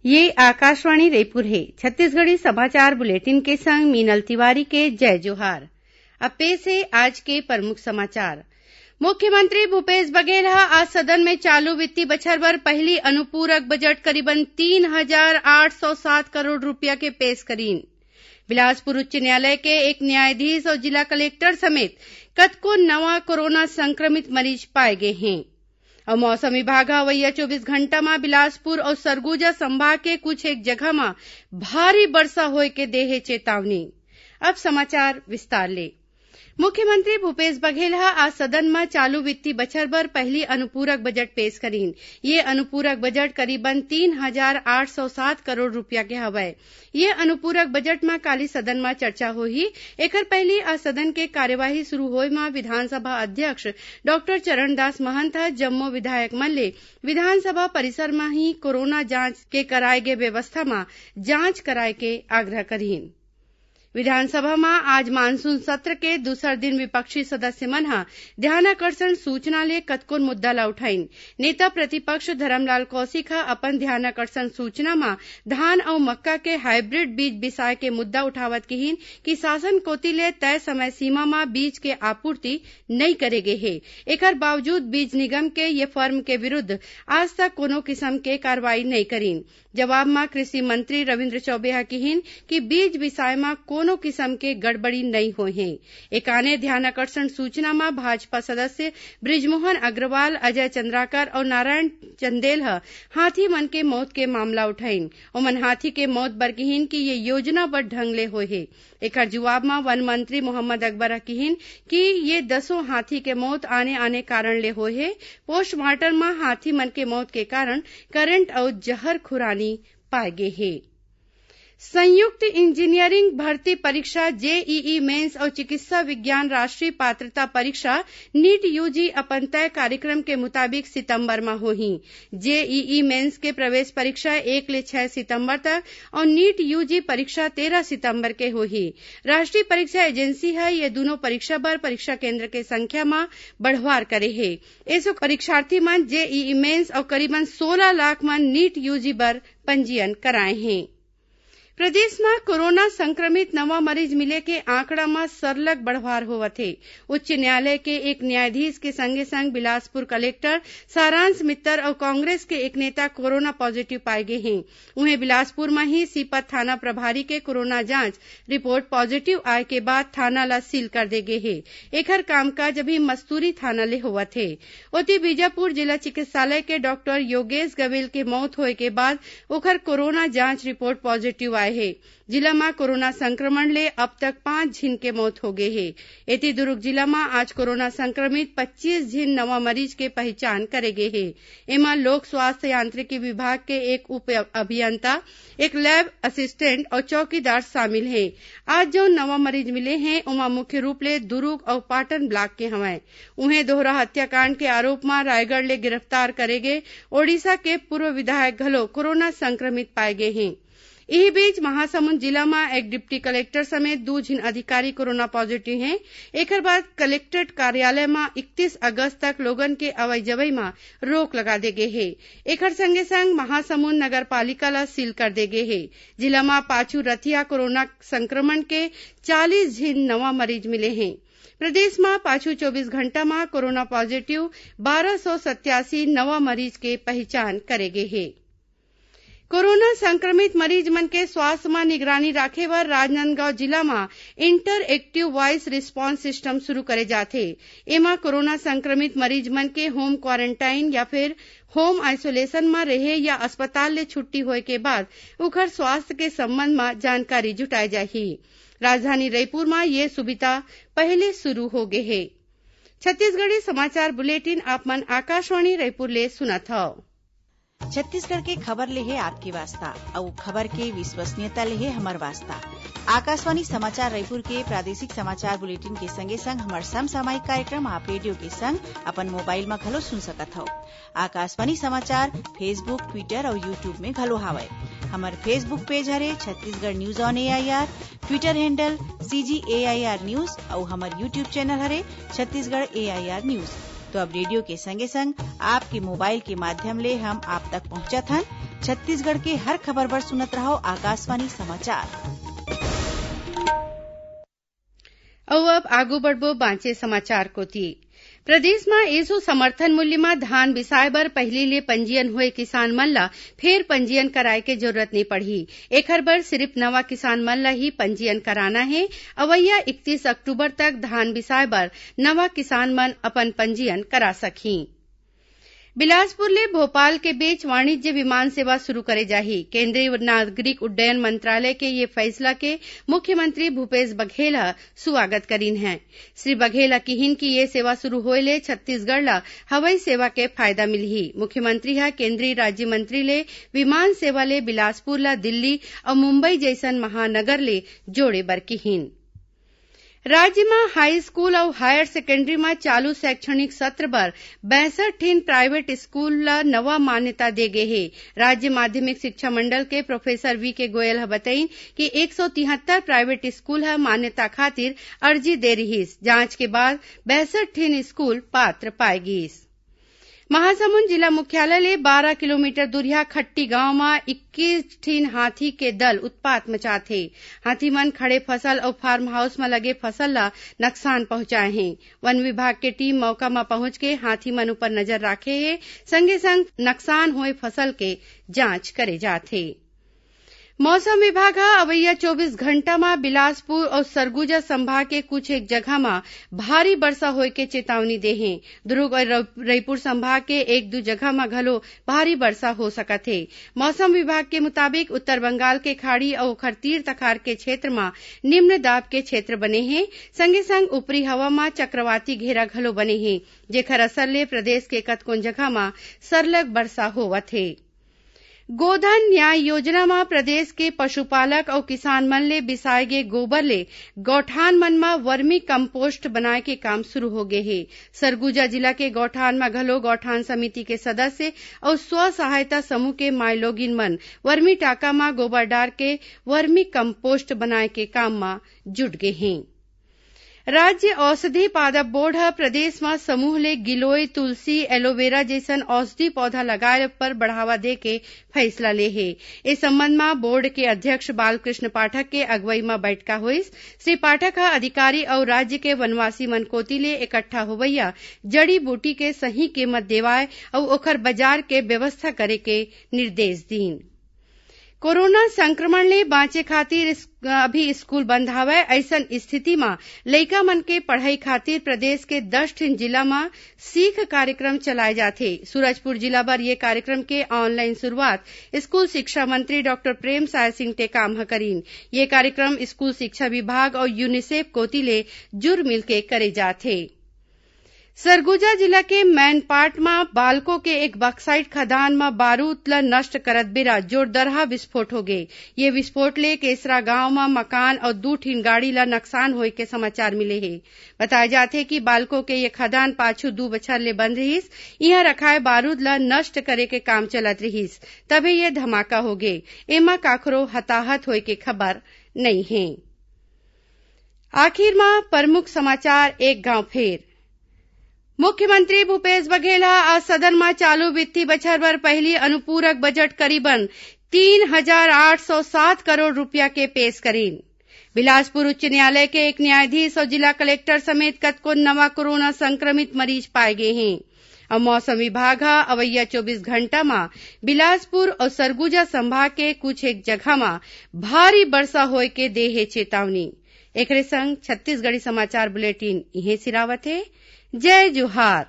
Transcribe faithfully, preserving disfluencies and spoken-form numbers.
ये आकाशवाणी रईपुर हे। छत्तीसगढ़ी समाचार बुलेटिन के संग मीनल तिवारी के जय जोहार। अब पेश हे आज के प्रमुख समाचार। मुख्यमंत्री भूपेश बघेल ह आज सदन में चालू वित्तीय बछर बर पहिली अनुपूरक बजट करीबन तीन हजार आठ सौ सात करोड़ रूपिया के पेश करीन। बिलासपुर उच्च न्यायालय के एक न्यायाधीश अउ जिला कलेक्टर समेत कतको नवा कोरोना संक्रमित मरीज पाए गे हें। अउ मौसम विभाग ह अवइया चौबीस घंटा म बिलासपुर अउ सरगुजा संभाग के कुछ एक जगह म भारी बरसा होय के दे हे चेतावनी। अब समाचार विस्तार ले। मुख्यमंत्री भूपेश बघेल ह आज सदन म चालू वित्तीय बछर बर पहिली अनुपूरक बजट पेश करीन। ये अनुपूरक बजट करीबन तीन हजार आठ सौ सात करोड़ रूपिया के हवय। ये अनुपूरक बजट म काली सदन म चर्चा होही। एखर पहिली आज सदन के कार्यवाही शुरू होय म विधानसभा अध्यक्ष डॉक्टर चरणदास महंत ह जम्मो विधायक मन ले विधानसभा परिसर म ही कोरोना जांच के कराए गे व्यवस्था म जांच कराए के आग्रह करिन। विधानसभा म आज मानसून सत्र के दूसर दिन विपक्षी सदस्य मन ह ध्यानाकर्षण सूचना ले कतकोन मुद्दा ल उठाइन। नेता प्रतिपक्ष धरमलाल कौशिक ह अपन ध्यानाकर्षण सूचना म धान अउ मक्का के हाइब्रिड बीज बिसाए के मुद्दा उठावत किहिन कि शासन कोति ले तय समय सीमा म बीज के आपूर्ति नइ करे गे हे। एखर बावजूद बीज निगम के ये फर्म के विरुद्ध आज तक कोनो किसम के कार्रवाई नइ करिन। जवाब म कृषि मंत्री रविंद्र चौबे ह किहिन कि बीज बिसाए म कोनो किसम के गड़बड़ी नइ होय हे। एकाने ध्यानाकर्षण सूचना म भाजपा सदस्य बृजमोहन अग्रवाल, अजय चंद्राकर अउ नारायण चंदेल ह हाथी मन के मौत के मामला उठाइन। ओमन हाथी के मौत बर किहिन कि ये योजनाबद्ध ढंग ले होय हे। एखर जुवाब म वन मंत्री मोहम्मद अकबर ह किहिन कि ये दसों हाथी के मौत आने-आने कारण ले होय हे। पोस्टमार्टम म हाथी मन के मौत के कारण करंट अउ जहर खुरानी पाए गे हे। संयुक्त इंजीनियरिंग भर्ती परीक्षा, जेईई मेंस अउ चिकित्सा विज्ञान राष्ट्रीय पात्रता परीक्षा, नीट यूजी, अपन तय कार्यक्रम के मुताबिक सितंबर म होही। जेईई मेंस के प्रवेश परीक्षा एक ले छै सितंबर तक अउ नीट यूजी परीक्षा तेरह सितंबर के होही। राष्ट्रीय परीक्षा एजेंसी ह ये दूनों परीक्षा बर परीक्षा केंद्र के संख्या म बढ़वार करे हे। एसो परीक्षार्थी मन जेईई मेंस अउ करीबन सोलह लाख मन नीट यूजी बर पंजीयन कराए हें। प्रदेश म कोरोना संक्रमित नवा मरीज मिले के आंकड़ा म सरलग बढ़वार होवत हे। उच्च न्यायालय के एक न्यायाधीश के संगे-संग बिलासपुर कलेक्टर सारांश मित्तर अउ कांग्रेस के एक नेता कोरोना पॉजिटिव पाए गे हें। उहें, बिलासपुर म ही सीपत थाना प्रभारी के कोरोना जांच रिपोर्ट पॉजिटिव आए के बाद थाना ल सील कर दे गे हे। एखर कामकाज अभी मस्तूरी थाना ले होवत हे। ओती, बीजापुर जिला चिकित्सालय के डॉक्टर योगेश गवेल के मौत होए के बाद ओखर कोरोना जांच रिपोर्ट पॉजिटिव आए हे। जिला म कोरोना संक्रमण ले अब तक पांच झिन के मौत हो गे हे। एती, दुरूग जिला म आज कोरोना संक्रमित पच्चीस झिन नवा मरीज के पहिचान करे गे हे। एमा लोक स्वास्थ्य यांत्रिकी विभाग के एक उप अभियंता, एक लैब असिस्टेंट अउ चौकीदार शामिल हे। आज जउन नवा मरीज मिले हें, ओमा मुख्य रूप ले दुरूग अउ पाटन ब्लॉक के हवंय। उहें, दोहरा हत्याकांड के आरोप म रायगढ़ ले गिरफ्तार करे गे ओडिशा के पूर्व विधायक घलो कोरोना संक्रमित पाए गे हें। इही बीच, महासमुंद जिला म एक डिप्टी कलेक्टर समेत दू झिन अधिकारी कोरोना पॉजिटिव हें। एखर बाद कलेक्ट्रेट कार्यालय म इकतीस अगस्त तक लोगन के अवई-जवई म रोक लगा दे गे हे। एखर संगे-संग महासमुंद नगर पालिका ल सील कर दे गे हे। जिला म पाछू रतिहा कोरोना संक्रमण के चालीस झिन नवा मरीज मिले हें। प्रदेश म पाछू चौबीस घंटा म कोरोना पॉजिटिव बारह सौ सत्यासी नवा मरीज के पहिचान करे गे हे। कोरोना संक्रमित मरीज मन के स्वास्थ्य म निगरानी राखे बर राजनांदगांव जिला म इंटरएक्टिव वॉइस रिस्पॉन्स सिस्टम शुरू करे जात हे। एमा कोरोना संक्रमित मरीज मन के होम क्वारंटाइन या फिर होम आइसोलेशन म रेहे या अस्पताल ले छुट्टी होए के बाद उखर स्वास्थ्य के संबंध म जानकारी जुटाए जाही। राजधानी रईपुर म ये सुविधा पहले शुरू हो गे हे। छत्तीसगढ़ी समाचार बुलेटिन आप मन आकाशवाणी रईपुर ले सुनत हव। छत्तीसगढ़ के खबर ले हे आपके वास्ता, अउ खबर के विश्वसनीयता ले हे हमर वास्ता। आकाशवाणी समाचार रईपुर के प्रादेशिक समाचार बुलेटिन के संगे संग हमर समसामयिक कार्यक्रम आप रेडियो के संग अपन मोबाइल म घलो सुन सकत हव। आकाशवाणी समाचार Facebook, Twitter अउ YouTube में घलो हावय। हमर Facebook पेज हरे Chhattisgarh news on AIR, Twitter handle CG AIR news अउ हमर YouTube चैनल हरे छत्तीसगढ़ एआईआर न्यूज। तो अब रेडियो के संगे संग आपके मोबाइल के माध्यम ले हम आप तक पहुंचत हन। छत्तीसगढ़ के हर खबर बर सुनत रहव आकाशवाणी समाचार। अउ अब आगू बढ़बो बांचे समाचार कोति। प्रदेश म एसो समर्थन मूल्य म धान बिसाए बर पहिली ले पंजीयन होए किसान मन ल फेर पंजीयन कराए के जरूरत नइ पड़ही। एखर बर सिरिफ नवा किसान मन ल ही पंजीयन कराना हे। अवइया इकतीस अक्टूबर तक धान बिसाए बर नवा किसान मन अपन पंजीयन करा सकही। बिलासपुर ले भोपाल के बीच वाणिज्य विमान सेवा शुरू करे जाही। केंद्रीय नागरिक उड्डयन मंत्रालय के ये फैसला के मुख्यमंत्री भूपेश बघेल ह सुवागत करीन हे। श्री बघेल ह किहीन कि ये सेवा शुरू होए ले छत्तीसगढ़ ल हवई सेवा के फायदा मिलही। मुख्यमंत्री ह केंद्रीय राज्य मंत्री ले विमान सेवा ले बिलासपुर ल दिल्ली अउ मुंबई जइसन महानगर ले जोड़े बर किहीन। राज्य म हाई स्कूल अउ हायर सेकेंडरी म चालू शैक्षणिक सत्र बर बैसठ ठिन प्राइवेट स्कूल ल नवा मान्यता दे गे हे। राज्य माध्यमिक शिक्षा मंडल के प्रोफेसर वी के गोयल ह बतइन कि एक सौ तिहत्तर प्राइवेट स्कूल ह मान्यता खातिर अर्जी दे रिहिस। जांच के बाद बैसठ ठिन स्कूल पात्र पाए गिस। महासमुंद जिला मुख्यालय ले बारह किलोमीटर दूरिहा खट्टी गांव म इक्कीस ठिन हाथी के दल उत्पात मचात हे। हाथी मन खड़े फसल अउ फार्म हाउस म लगे फसल ल नकसान पहुंचाए हें। वन विभाग के टीम मौका म पहुंच के हाथी मन ऊपर नजर राखे हे, संगे संग नकसान होए फसल के जांच करे जात हे। मौसम विभाग ह अवइया चौबीस घंटा म बिलासपुर अउ सरगुजा संभाग के कुछ एक जगह म भारी बरसा होए के चेतावनी दे हे। दुर्ग अउ रउ-, रइपुर संभाग के एक दू जगह म घलो भारी बरसा हो सकत हे। मौसम विभाग के मुताबिक उत्तर बंगाल के खाड़ी अउ ओखर तीर तखार के क्षेत्र म निम्न दाब के क्षेत्र बने हे, संगे संग ऊपरी हवा म चक्रवाती घेरा घलो बने हे, जेखर असर ले प्रदेश के कतकोन जगह म सरलग बरसा होवत हे। गोधन न्याय योजना म प्रदेश के पशुपालक अउ किसान मन ले बिसाए गे गोबर ले गौठान मन म वर्मी कम्पोस्ट बनाए के काम शुरू हो गे हे। सरगुजा जिला के गौठान म घलो गौठान समिति के सदस्य अउ स्व सहायता समूह के माईलोगिन मन वर्मी टाका म गोबर डार के वर्मी कम्पोस्ट बनाए के काम म जुट गे हें। राज्य औषधि पादप बोर्ड ह प्रदेश म समूह ले गिलोय, तुलसी, एलोवेरा जइसन औषधि पौधा लगाए पर बढ़ावा दे के फैसला ले हे। ए संबंध म बोर्ड के अध्यक्ष बालकृष्ण पाठक के अगुवई म बैठका होइस। श्री पाठक ह अधिकारी अउ राज्य के वनवासी मन कोति ले इकट्ठा होवइया जड़ी बूटी के सही कीमत देवाय अउ ओखर बाजार के व्यवस्था करे के निर्देश दीन। कोरोना संक्रमण ले बांचे खातिर इस-, अभी स्कूल बंद हावय। अइसन स्थिति म लइका मन के पढ़ई खातिर प्रदेश के दस ठिन जिला म सीख कार्यक्रम चलाए जाथे। सूरजपुर जिला बर ये कार्यक्रम के ऑनलाइन शुरुआत स्कूल शिक्षा मंत्री डॉक्टर प्रेमसाय सिंह टेकाम ह करीन। ये कार्यक्रम स्कूल शिक्षा विभाग अउ यूनिसेफ कोति ले जुर मिलके करे जाथे। सरगुजा जिला के मैनपाट म बालको के एक बक्साइट खदान म बारूद ल नष्ट करत बेरा जोरदरहा विस्फोट होगे। ये विस्फोट ले केसरा गांव म मकान अउ दू ठिन गाड़ी ल नकसान होए के समाचार मिले हे। बताए जाथे कि बालको के ये खदान पाछू दू बछर ले बंद रिहिस। इहां रखाए बारूद ल नष्ट करे के काम चलत रिहिस, तभे ये धमाका होगे। एमा काखरो हताहत होए के खबर नइ हे। आखिर म प्रमुख समाचार एक घांव फेर। मुख्यमंत्री भूपेश बघेल ह आज सदन म चालू वित्तीय बछर बर पहिली अनुपूरक बजट करीबन तीन हजार आठ सौ सात करोड़ रूपिया के पेश करीन। बिलासपुर उच्च न्यायालय के एक न्यायाधीश अउ जिला कलेक्टर समेत कतको नवा कोरोना संक्रमित मरीज पाए गे हें। अउ मौसम विभाग ह अवइया चौबीस घंटा म बिलासपुर अउ सरगुजा संभाग के कुछ एक जगह म भारी बरसा होए के दे हे चेतावनी। एकरे संग छत्तीसगढ़ी समाचार बुलेटिन इहें सिरावत हे। जय जोहार।